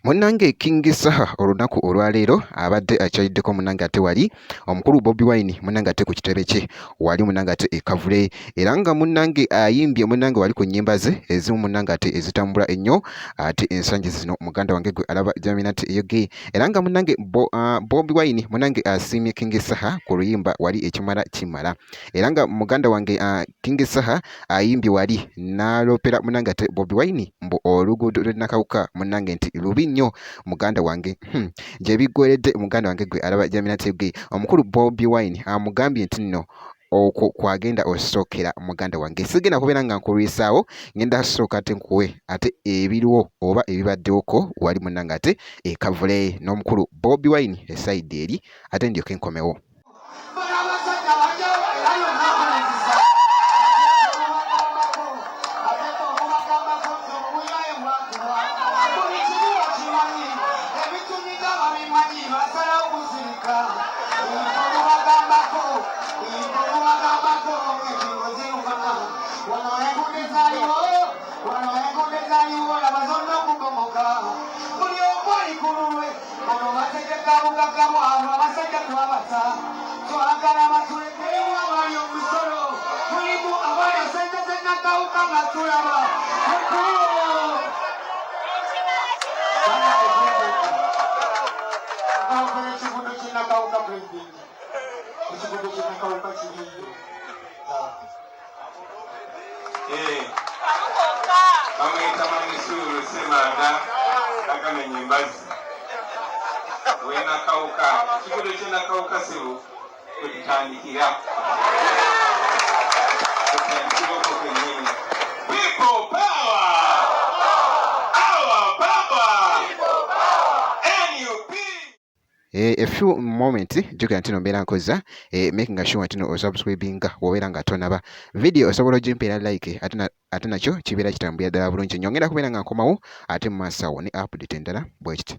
Munnange King Saha olunaku olwaleero abadde akyaliddeko munnange ate wali omukulu Bobi Wine munnange ate ku kitebe kye wali munnange ate e Kavule, era nga munnange ayimbye munnange wali ku nnyimba ze ezimu munnange ate ezitambula ennyo ate ensangi zino muganda wange gwe alaba Jaminat Yogi, era nga munnange Bobi Wine munnange asiimye King Saha ku luyimba wali ekimala kimala, era nga muganda wange King Saha ayimbye wali n'aloopera munnange ate Bobi Wine mbu oluguudo lw'e Nakawuka munnange nti lubi nnyo muganda wange. Gye biggweredde muganda wange gwe alaba Jamina TV, omukulu Bobi Wine amugambye nti nno okwo kwagenda osookera muganda wange, sigenda kubeera nga nkulwisaawo, ngenda sooka ate nkuwe ate ebiriwo oba ebibaddewoko wali munnange ate e Kavule n'omukulu Bobi Wine esayidi eri, ate ndyoke nkomewo. Bano bategeka bugagga bwabwe, abasajja twabata, twagala batulekerewo abali omusolo, mulimu abalya sente zenakawuka nga tulaba. Ekigundo kyenakawuka, pulezidenti, ekigundo kyenakawuka kiriyo. Bamuyita Manisuuru Ssemanda agamenya embazzi wenakawuka. Ekiguudo kyenakawuka sibu kwetutandikira, tutandikira okwo kennyini. People power, our power, NUP. A few moment, jjukira nti no mbeera nkoza making sure nti no osubscribinga wobeera nga tonaba. Video osobola ogimpeera like, ate nakyo kibeera kitambulira ddala bulungi nnyo. Ngenda kubeera nga nkomawo ate mu maaso awo ne update endala bwe kiti.